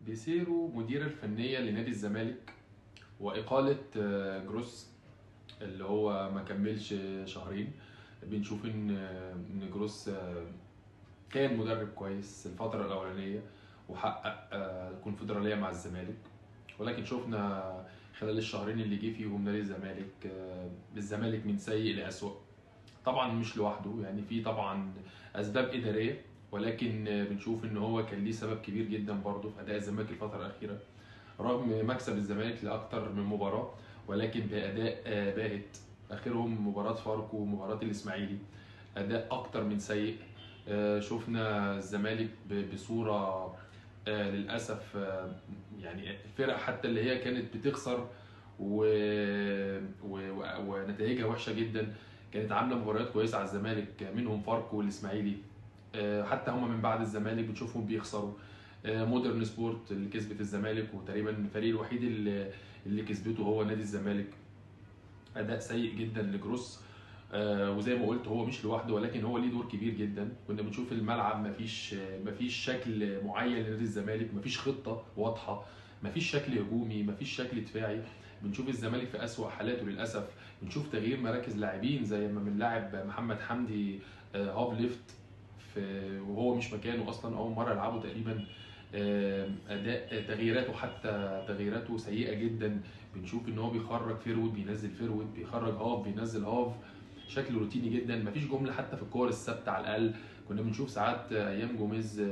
بيسيرو مدير الفنية لنادي الزمالك وإقالة جروس اللي هو ما كملش شهرين. بنشوف ان جروس كان مدرب كويس الفترة الأولانية وحقق الكونفدرالية مع الزمالك، ولكن شفنا خلال الشهرين اللي جه فيهم نادي الزمالك الزمالك من سيء لأسوأ. طبعا مش لوحده، يعني في طبعا أسباب إدارية، ولكن بنشوف ان هو كان ليه سبب كبير جدا برضه في اداء الزمالك الفترة الاخيرة، رغم مكسب الزمالك لاكثر من مباراة ولكن باداء باهت، اخرهم مباراة فاركو ومباراة الاسماعيلي، اداء اكتر من سيء. شفنا الزمالك بصورة للاسف، يعني الفرق حتى اللي هي كانت بتخسر ونتائجها وحشة جدا كانت عامله مباريات كويسة على الزمالك، منهم فاركو والاسماعيلي. حتى هم من بعد الزمالك بتشوفهم بيخسروا. مودرن سبورت اللي كسبت الزمالك، وتقريبا الفريق الوحيد اللي كسبته هو نادي الزمالك. اداء سيء جدا لجروس، وزي ما قلت هو مش لوحده، ولكن هو ليه دور كبير جدا. كنا بنشوف الملعب مفيش شكل معين لنادي الزمالك، مفيش خطه واضحة، مفيش شكل هجومي، مفيش شكل دفاعي. بنشوف الزمالك في اسوأ حالاته للاسف. بنشوف تغيير مراكز لاعبين زي ما بنلاعب محمد حمدي half left وهو مش مكانه اصلا، اول مرة يلعبه تقريبا. اداء تغييراته، حتى تغييراته سيئه جدا. بنشوف ان هو بيخرج forward بينزل forward، بيخرج half بينزل half، شكله روتيني جدا. مفيش جملة حتى في الكور الثابتة على الاقل. كنا بنشوف ساعات ايام جوميز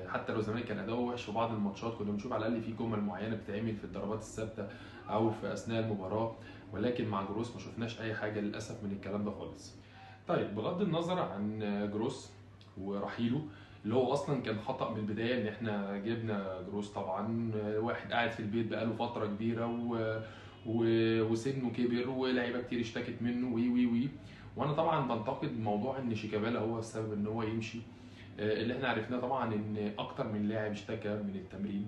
حتى لو الزمالك كان اداؤه وحش في بعض الماتشات كنا بنشوف على الاقل في جمل معينة بتتعمل في الضربات الثابتة او في اثناء المباراة، ولكن مع جروس ما شفناش اي حاجة للاسف من الكلام ده خالص. طيب بغض النظر عن جروس ورحيله اللي هو اصلا كان خطأ من البداية ان احنا جبنا جروس، طبعا واحد قاعد في البيت بقاله فترة كبيرة وسنة كبر ولاعيبه كتير اشتكت منه وي وي وي. وانا طبعا بنتقد موضوع ان شيكابالا هو السبب ان هو يمشي. اللي احنا عرفناه طبعا ان اكتر من لاعب اشتكى من التمرين،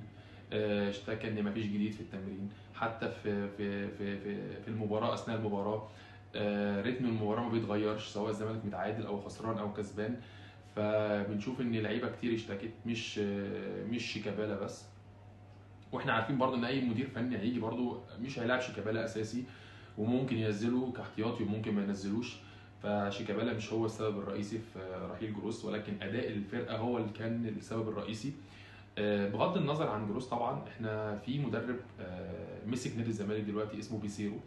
اشتكى ان مفيش جديد في التمرين، حتى في في في في, في المباراة، اثناء المباراة رتم المباراة ما بيتغيرش سواء الزمالك متعادل او خسران او كسبان. فبنشوف ان لعيبة كتير اشتكت، مش شيكابالا بس. واحنا عارفين برضو ان اي مدير فني هيجي برضو مش هيلعب شيكابالا اساسي، وممكن ينزله كاحتياطي وممكن ما ينزلوش. فشيكابالا مش هو السبب الرئيسي في رحيل جروس، ولكن اداء الفرقة هو اللي كان السبب الرئيسي. بغض النظر عن جروس طبعا احنا في مدرب مسك نادي الزمالك دلوقتي اسمه بيسيرو.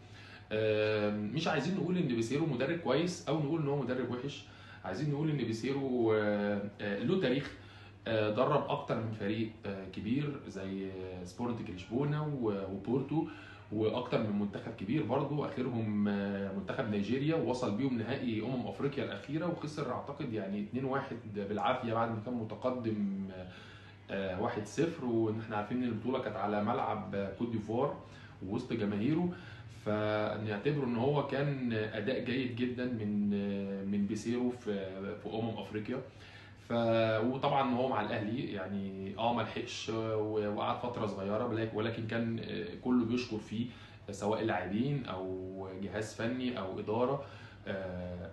مش عايزين نقول ان بيسيرو مدرب كويس او نقول ان هو مدرب وحش، عايزين نقول ان بيسيرو له تاريخ، درب اكتر من فريق كبير زي سبورتنج لشبونه وبورتو، واكتر من منتخب كبير برضو، اخرهم منتخب نيجيريا، ووصل بيهم نهائي افريقيا الاخيرة وخسر اعتقد يعني 2-1 بالعافية بعد ما كان متقدم 1-0. واحنا عارفين ان البطولة كانت على ملعب كوت ديفوار ووسط جماهيره، فنعتبره ان هو كان اداء جيد جدا من بيسيرو في افريقيا. وطبعا هو مع الاهلي يعني ما لحقش وقعد فترة صغيرة، ولكن كان كله بيشكر فيه سواء لاعبين او جهاز فني او ادارة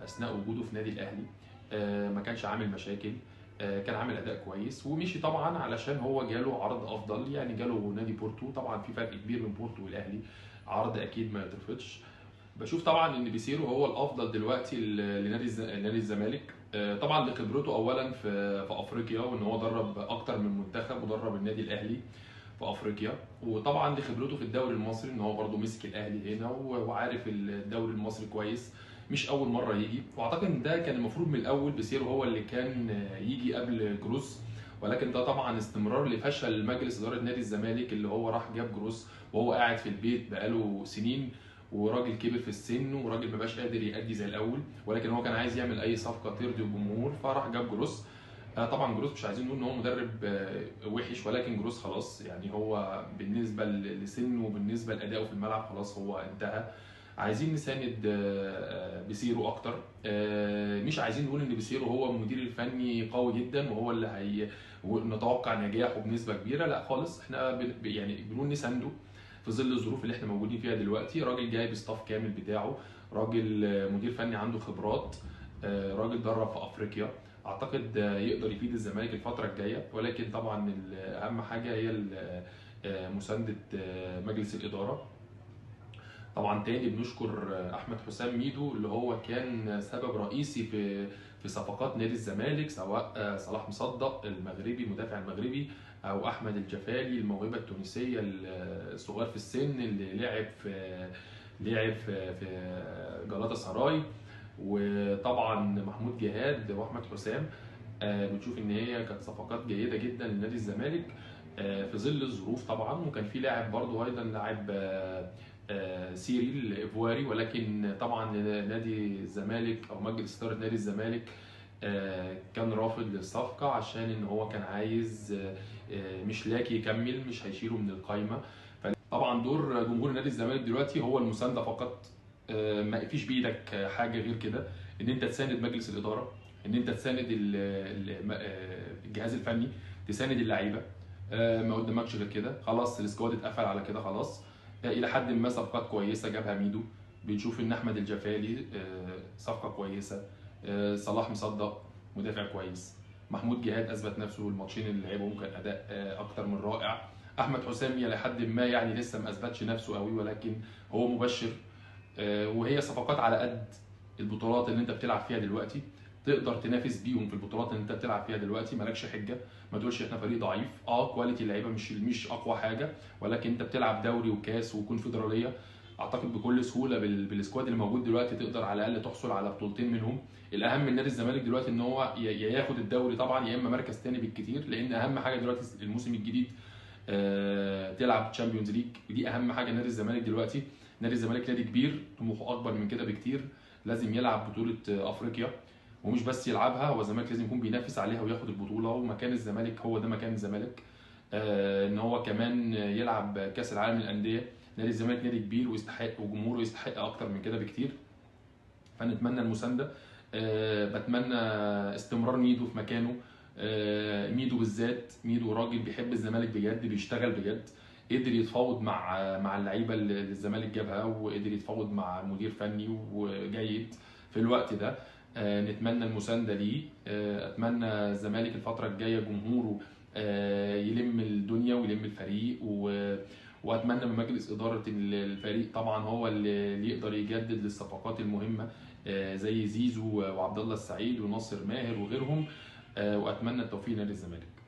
اثناء وجوده في نادي الاهلي. ما كانش عامل مشاكل، كان عامل اداء كويس، ومشي طبعا علشان هو جاله عرض افضل، يعني جاله نادي بورتو. طبعا في فرق كبير بين بورتو والاهلي، عرض اكيد ما يترفضش. بشوف طبعا ان بيسيرو هو الافضل دلوقتي لنادي الزمالك، طبعا لخبرته اولا في افريقيا، وان هو درب اكتر من منتخب ودرب النادي الاهلي في افريقيا، وطبعا لخبرته في الدوري المصري ان هو برده مسك الاهلي هنا وعارف الدوري المصري كويس، مش اول مرة يجي. واعتقد ان ده كان المفروض من الاول بيسيرو هو اللي كان يجي قبل جروس، ولكن ده طبعا استمرار لفشل مجلس ادارة نادي الزمالك اللي هو راح جاب جروس وهو قاعد في البيت بقاله سنين، وراجل كبر في السن وراجل ما بقاش قادر يأدي زي الاول، ولكن هو كان عايز يعمل اي صفقة ترضي الجمهور فراح جاب جروس. طبعا جروس مش عايزين نقول ان هو مدرب وحش، ولكن جروس خلاص يعني هو بالنسبة لسنه وبالنسبة لادائه في الملعب خلاص هو انتهى. عايزين نساند بيسيرو اكتر، مش عايزين نقول ان بيسيرو هو المدير الفني قوي جدا وهو اللي هي نتوقع نجاحه بنسبة كبيرة، لا خالص. احنا يعني بنقول نسانده في ظل الظروف اللي احنا موجودين فيها دلوقتي. راجل جايب staff كامل بتاعه، راجل مدير فني عنده خبرات، راجل درب في افريقيا، اعتقد يقدر يفيد الزمالك الفترة الجاية. ولكن طبعا اهم حاجة هي مساندة مجلس الادارة. طبعا تاني بنشكر احمد حسام ميدو اللي هو كان سبب رئيسي في صفقات نادي الزمالك، سواء صلاح مصدق المغربي المدافع المغربي، او احمد الجفالي الموهبة التونسية الصغير في السن اللي لعب في جلاتا سراي، وطبعا محمود جهاد واحمد حسام. بنشوف ان هي كانت صفقات جيدة جدا لنادي الزمالك في ظل الظروف طبعا. وكان في لاعب برضو ايضا لاعب سيري الايفواري، ولكن طبعا نادي الزمالك او مجلس ادارة نادي الزمالك كان رافض للصفقه عشان ان هو كان عايز مشلاكي يكمل، مش هيشيله من القايمة. طبعا دور جمهور نادي الزمالك دلوقتي هو المساندة فقط، ما فيش بايدك حاجة غير كده، ان انت تساند مجلس الادارة، ان انت تساند الجهاز الفني، تساند اللعيبة، ما قدامكش غير كده. خلاص ال squad اتقفل على كده خلاص. الى حد ما صفقات كويسة جابها ميدو، بنشوف ان احمد الجفالي صفقة كويسة، صلاح مصدق مدافع كويس، محمود جهاد اثبت نفسه الماتشين اللي لعبهم كان اداء اكتر من رائع، احمد حسام الى حد ما يعني لسه ما اثبتش نفسه قوي ولكن هو مبشر. وهي صفقات على قد البطولات اللي انت بتلعب فيها دلوقتي، تقدر تنافس بيهم في البطولات اللي انت بتلعب فيها دلوقتي، مالكش حجه، ما تقولش احنا فريق ضعيف. quality اللعيبة مش اقوى حاجة، ولكن انت بتلعب دوري وكاس وكونفدراليه، اعتقد بكل سهولة بال squad اللي موجود دلوقتي تقدر على الاقل تحصل على بطولتين منهم. الاهم من نادي الزمالك دلوقتي ان هو يا ياخد الدوري طبعا، يا اما مركز ثاني بالكتير، لان اهم حاجة دلوقتي الموسم الجديد تلعب Champions League، دي اهم حاجة نادي الزمالك دلوقتي. نادي الزمالك نادي كبير، طموحه اكبر من كده بكتير، لازم يلعب بطوله افريقيا، ومش بس يلعبها، هو الزمالك لازم يكون بينافس عليها وياخد البطولة، ومكان الزمالك هو ده مكان الزمالك، ان هو كمان يلعب كاس العالم للاندية. نادي الزمالك نادي كبير ويستحق، وجمهوره يستحق اكتر من كده بكتير، فنتمنى المساندة. بتمنى استمرار ميدو في مكانه. ميدو بالذات، ميدو راجل بيحب الزمالك بجد، بيشتغل بجد، قدر يتفاوض مع اللعيبة اللي الزمالك جابها، وقدر يتفاوض مع مدير فني وجيد في الوقت ده. نتمنى المساندة ليه. اتمنى الزمالك الفترة الجاية جمهوره يلم الدنيا ويلم الفريق، واتمنى من مجلس ادارة الفريق طبعا هو اللي يقدر يجدد للصفقات المهمة زي زيزو وعبد الله السعيد وناصر ماهر وغيرهم، واتمنى التوفيق لنادي الزمالك.